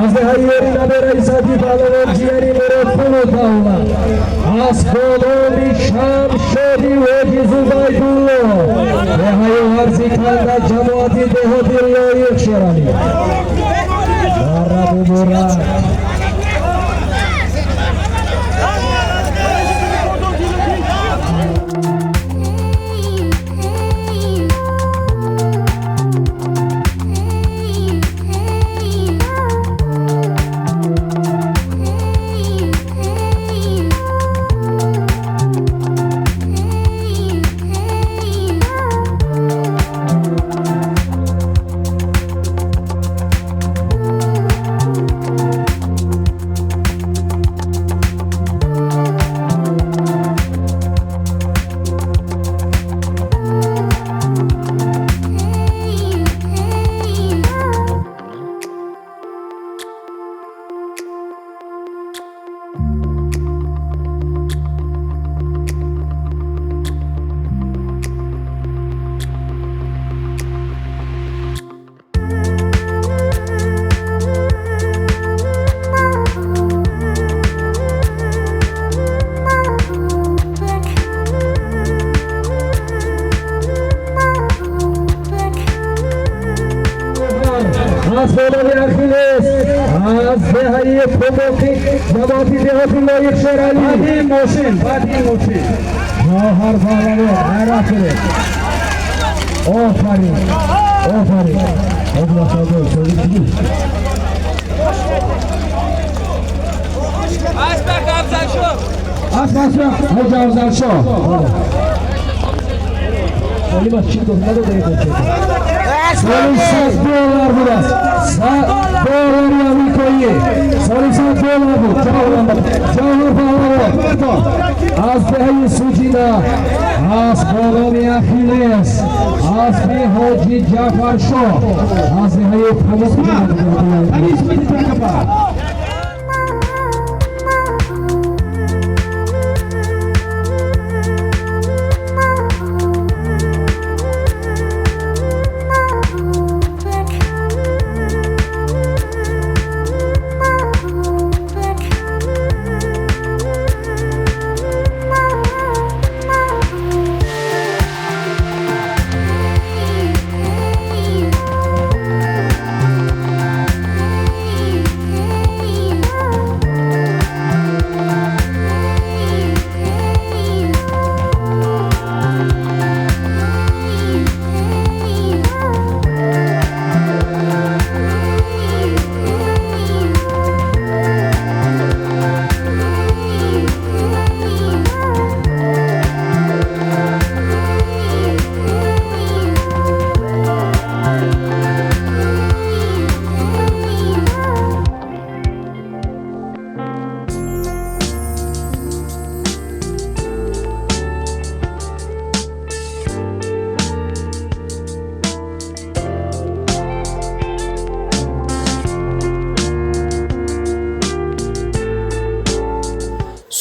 Speaker 2: аз деҳаи Ёри, набераи Сади паҳлавон, ҷияни Муродқулу паҳлавон, аз бо номи Шамшоди Ҳоҷи Зубайдулло, деҳаи Ҳарзи Канда, ҷамоати деҳоти Лоиқ Шералӣ. Марра муборак! Аз болои Ахиллес аз деҳаи Пумоқи, ҷамоати деҳоти Лоиқ Шералӣ.
Speaker 1: Баъди мошин, баъди мошин.
Speaker 2: Ҷоҳар паҳлавон, ғайрат кунед! Офарин, офарин! Офарин!
Speaker 5: Асбак Афзалшоҳ.
Speaker 1: Асбак Ҳоҷи Афзалшоҳ.
Speaker 2: Олимаш чӣ гуфт? Надода. Соли 100 доллар будааст, 100 доллари амрикоӣ. Соли 100 доллар буд. Ҷавҳар паҳлавон аз деҳаи Суҷина аз бо номи Ахиллес, аспи Ҳоҷи Ҷаъфаршоҳ аз деҳаи Пумуқ.
Speaker 1: Ҳамин исмати такаба.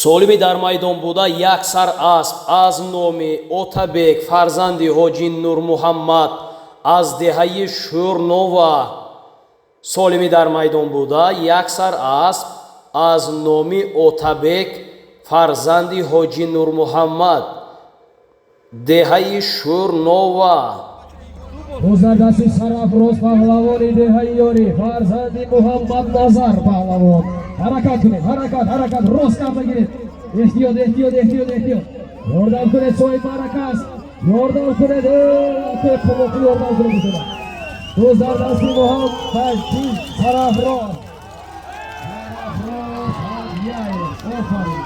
Speaker 4: Солими дар майдон буда як сар асп аз номи Отабек фарзанди ҳоҷи Нурмуҳаммад аз деҳаи Шӯрнова. Солими дар майдон буда як сар асп аз номи Отабек фарзанди ҳоҷи Нурмуҳаммад, деҳаи Шӯрнова.
Speaker 2: Гузардасти Сарафроз паҳлавони деҳаи Ёрӣ, фарзанди Муҳаммадназар паҳлавон. Ҳаракат кунед, ҳаракат, ҳаракат, рост карда гиред. Эҳтиёт, эҳтиёт, эҳтиёт, эҳтиёт. Ёрдам кунед, соҳиб маърака аст. Ёрдам кунед, қумоқи ёрдам кунед бисёра. Гузардасти Муҳаммад Сарафроз. Сарафроз Ҳаҷияев, офарин.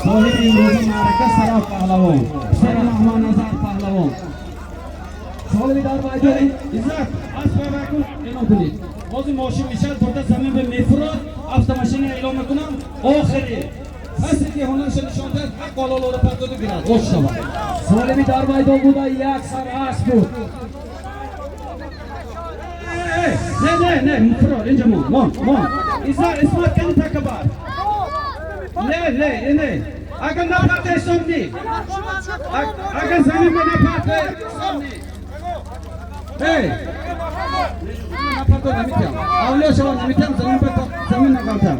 Speaker 1: Соҳиби имрӯза маърака Сараф паҳлавон, писари Муҳаммадназар паҳлавон.
Speaker 2: Солими дар майдон.
Speaker 1: Иззат, асп вакун эълон кунед. Ҳозир мошин мешавад, бурда замин ба мефурод, автомашина эълон мекунам. Охири касе ки ҳунарша нишон диҳад, ҳақ ололоро партоду гирад, ош шавад.
Speaker 2: Солими дар майдон буда як сар асп буд.
Speaker 1: Не, не, не, фурод, инҷа мон, мон, мон. Иззат, Исмат, кани такабар. Не, не, не. Агар напарта, ҳисоб ни. Агар замин ба напарта, ҳисоб ни. Эй! Напарта наметиҳам. Авлиё шава наметиҳам, замин ба замин нағалтам.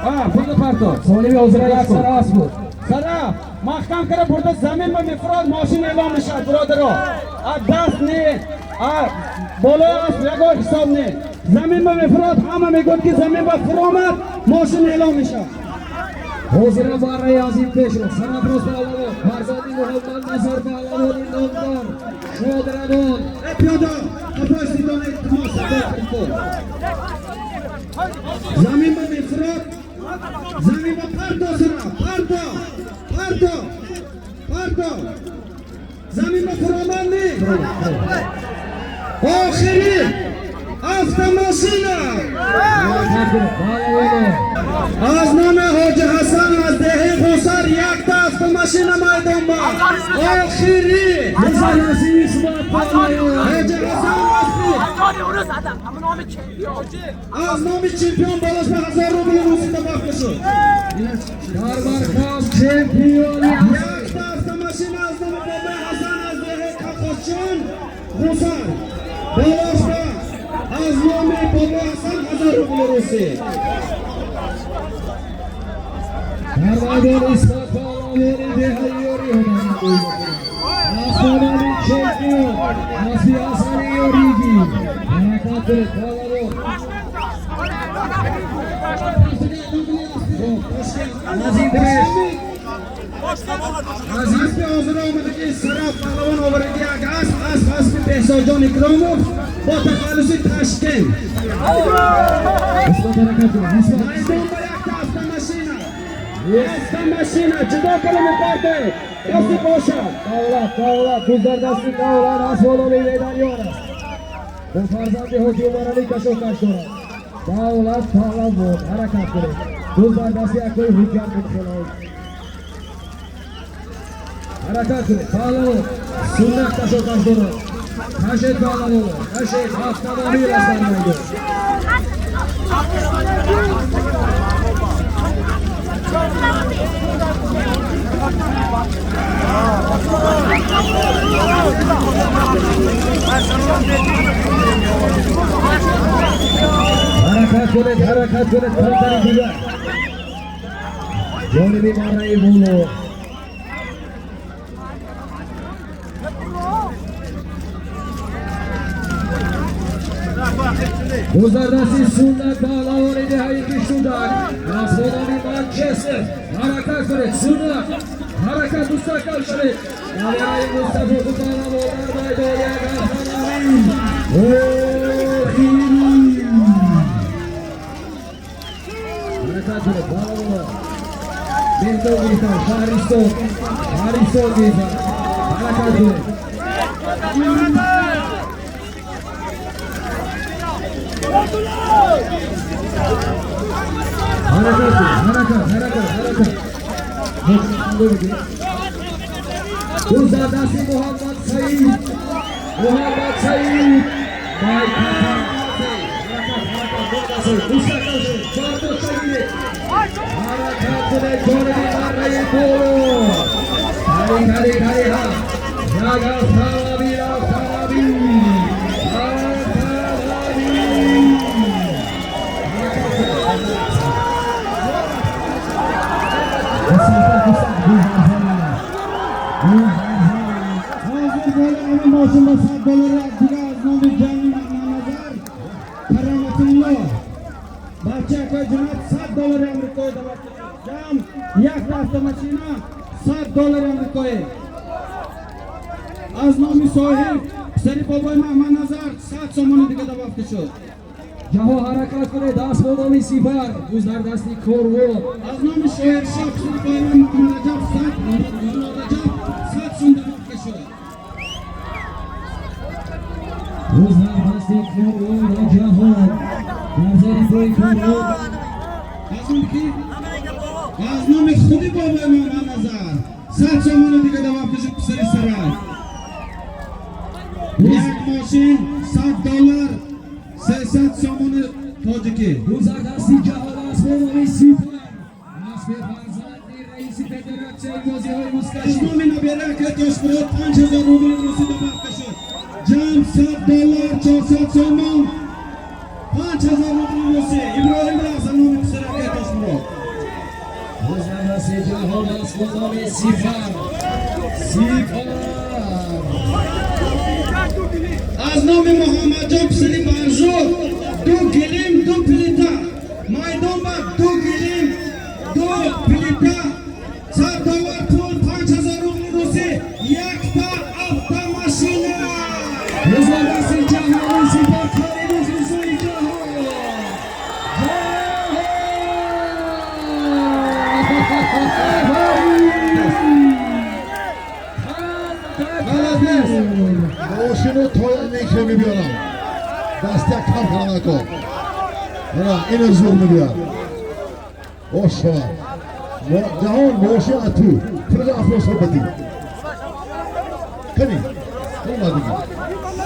Speaker 1: А, бурда парто.
Speaker 2: Солими ҳозира як сар асп буд.
Speaker 1: Сараф, маҳкам кара бурда замин ба мефурод, мошин эълон мешавад, бародаро. А даст не, а болои асп ягон ҳисоб не. Замин ба мефурод, ҳама мегӯяд ки замин ба фуромад, мошин эълон мешавад.
Speaker 2: Ҳозира барраи азим пешро Сарафроз паҳлавон, фарзанди Муҳаммадназар паҳлавони номдор, шодравон.
Speaker 1: Э, пиёда, қафои ситона, илтимос, замин ба мефурод, замин ба парто, сара, парто, парто, парто. Замин ба фуромад не. Охири автомашина аз номи Ҳоҷи Ҳасан аз деҳаи Ғусар якта автомашина майдон ба. Охири Ҳоҷи Ҳасан аз номи чемпион болош ба 1000 рубли русида бахта шуд.
Speaker 2: Дар марказ чемпиони
Speaker 1: Якта автомашина аз номи бобои Ҳасан аз деҳаи Қақосчон Ғусар болош ба аз номи бобои Ҳасан 1000 рубли русӣ.
Speaker 2: Дар майдон Исмат паҳлавони деҳаи Ёрӣ ҳунармандоӣ мекунад. Асбономи чемпион Аси Ҳасани Ёригӣ. Ҳаракат кунед, паҳлавон. Аз ин пеш
Speaker 1: Аз аспи ҳозир омадагӣ Сараф паҳлавон овардаги як асп, асп аспи Беҳзодҷон Икромов бо тахаллуси Ташкент.
Speaker 2: Исмат, ҳаракат кунед, Исмат.
Speaker 1: Майдон ба якта автомашина. Автомашина ҷудо кара мепарте. Касе бошад.
Speaker 2: Давлат, давлат, гузардасти давлат асбономи медалён аст. Бо фарзанди ҳоҷи Умаралӣ кашокаш дорад. Давлат паҳлавон, ҳаракат кунед. Гузардасти акои Ҳуҷҷат Мунхелов. Ҳаракат кунед, паҳлавон. Суннат кашокаш дорад. Кашед, паҳлавон, кашед, автомобил аст дар майдон. Ҳаракат кунед, ҳаракат кунед, камтари дигар. Ҷониби марраи боло. Гузардасти Суннат паҳлавони деҳаи Киштудак, асбономи Манчестер. Ҳаракат кунед, Суннат. Ҳаракат, мустаҳкам шавед. Навораи Мустафо паҳлавон дар майдон як автомобил. Охири. Ҳаракат кунед, паҳлавонон. Меҳмон гирифтан, шаҳристон, шаҳристон гирифтан. Ҳаракат кунед. Ҳаракат кунед, ҳаракат, ҳаракат, ҳаракат. Гузардасти Муҳаммад Саид, Муҳаммад Саид. Ҳаракат, ҳаракат, Ҳаракат кунед ҷониби марраи боло. Кани, кани, кани ҳа. Як автомобил, автомобил. Автомобил.
Speaker 1: Ҳозир боло ҳамин мошин ба 100 доллар дига аз номи ҷамъи Маҳмадназар Кароматулло бача акои ҷунаид 100 доллари амрикоӣ давлат шуд. Ҷамъ якта автомашина 100 доллари амрикоӣ. Аз номи соҳиб писари бобои Маҳмадназар 100 сомони дига давлат шуд.
Speaker 2: Ҷаҳон, ҳаракат кунед, аст бо номи Сипар, гуз дар дасти корвон.
Speaker 1: Аз номи Шоҳиршоҳ писари бобои Маҳмадраҷаб 100 Муллораҷаб 100 сум давлат шуд.
Speaker 2: Гуз дар дасти корвон ва ҷаҳон дар зери пои корвон.
Speaker 1: Аз номи ки? Аз номи худи бобои Маҳмадназар 100 сомони дига давлат шуд, писари Сарай. Як мошин 100 доллар, 300 сомони тоҷикӣ.
Speaker 2: Гуз дар дасти ҷаҳон, аст бо номи Сипар, аспи фарзанди раиси федератсияи бозиҳои
Speaker 1: Аз
Speaker 2: музкашӣ.
Speaker 1: номи набера акай Тошмурод 5000 рубли русӣ давлат шуд. Ҷамъ 100 доллар, 400 сомон, 5000 рубли русӣ. Иброҳим аз номи писари акай Тошмурод.
Speaker 2: Гуз дар дасти ҷаҳон, аст бо номи Сипар, Сипар.
Speaker 1: Аз номи Муҳаммадҷон писари Баржу ду гилим, ду плита. Майдон ба ду гилим, ду плита, 100 доллар пул, 5000 рубли русӣ, якта автомашина.
Speaker 2: Гуз дар дасти ҷаҳон, Сипар, кори мухлисони ҷаҳон,
Speaker 1: Балад нест.
Speaker 3: Мошину тоя неке мебиёрам. Даст як кам кара накун. Ана ина зур мебиёр. Оша. Ҷаҳон, мошин аз ту. Пулро афросо бадӣ. Кани. Омадиги.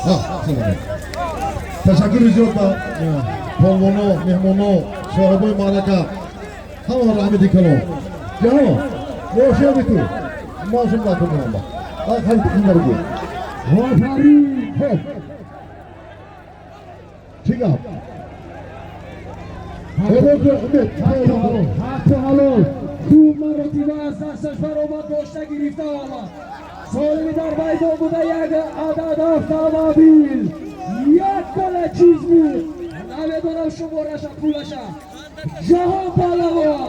Speaker 3: Ҳа, салом. Ташаккури зиёд ба полвоно, меҳмоно, соҳибои маърака. Ҳама раҳмати калон. Ҷаҳон, мошин ту. Мошин накун меҳмон. Ҳай, хали
Speaker 2: Офарин!
Speaker 3: Хоб. Чӣ гап?
Speaker 2: Ҳаққу ҳалол ду маротиба аз дасташ баромад, дошта гирифта омад. Солими дар майдон буда як адад автомобил, як бала чиз буд, намедонам шумораша, пулаша. Ҷаҳон паҳлавон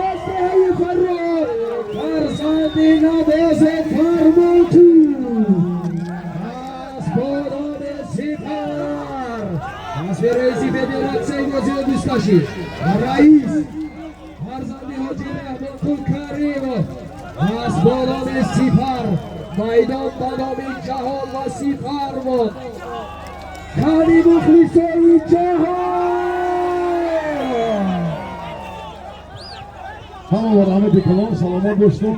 Speaker 2: аз деҳаи Фаррор, фарзанди навози фармоту, аз бо номи Сипар, аспи раиси федератсияи бозиҳои бузкашӣ, раис фарзанди ҳоҷи Раҳмонқул Каримов, аз бо номи Сипар, майдон ба номи Ҷаҳон ва Сипар монд. Кани мухлисои ҷаҳон!
Speaker 3: Ҳама ба раҳмати калон, саломат бошед.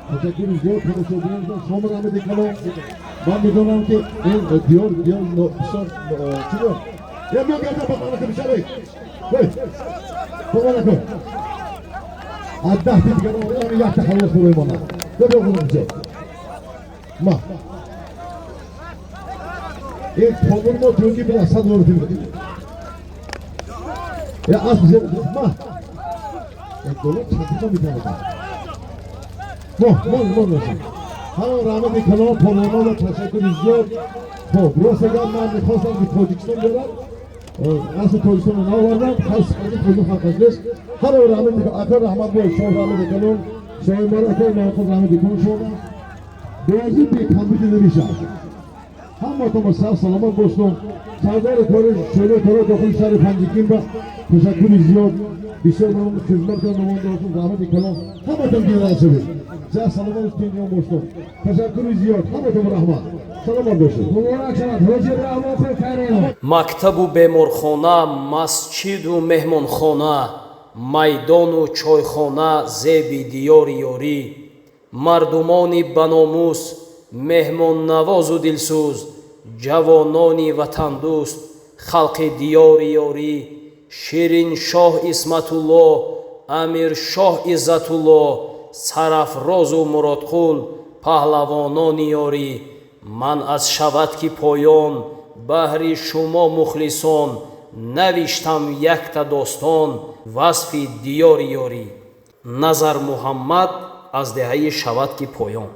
Speaker 3: Ташаккури зиёд, тамошобинон, шумо раҳмати калон. Ман медонам, ки ин диёр бисёр чӣ гуфт? Я биё гапа ба мана бишавед. Ҳей. Ба мана кун. Аз 10 дигар омадам, якта халос барои мана. Биё ғуломҷон. Ма. Ин помон мо ҷунги била 100 доллар дим. Я асп зер ма. Як доллар чанд метавонад? Мо, мо, мо, мо. Ҳама раҳмати калон, полвоно ва ташаккури зиёд. Хоб, рост гап, ман мехостам, ки Тоҷикистон берам. Асли Тоҷикистонро наовардам, хас аз тоҷик ҳаққаш нест. Ҳама раҳмати ака, раҳмат бой, шумо раҳмати калон, соҳиб ака маъқул, раҳмати калон шумо. Бозӣ бе компютер намешавад. Ҳаматон сар саломат бошед. Сардори кори шӯрои кори дохили шаҳри Панҷакент ба ташаккури зиёд. Бисёр ман хизмат кардам, раҳмати калон. Ҳаматон генерал шавед. Сар саломат тинҷон бошед. Ташаккури зиёд. Ҳаматон раҳмат. Саломат бошед.
Speaker 2: Муборак шавад, ҳоҷи Раҳмонқул Каримов.
Speaker 4: Мактабу беморхона, масҷиду меҳмонхона, майдону чойхона зеби диёри ёрӣ. Мардумони баномус, меҳмоннавозу дилсӯз, ҷавонони ватандӯст, халқи диёри ёрӣ. Шириншоҳ Исматулло, Амиршоҳ Иззатулло, Сарафрозу Муродқул, паҳлавонони ёрӣ. Ман аз Шаватки Поён баҳри шумо мухлисон навиштам якта достон, васфи диёри ёрӣ. Назар Муҳаммад аз деҳаи Шаватки Поён.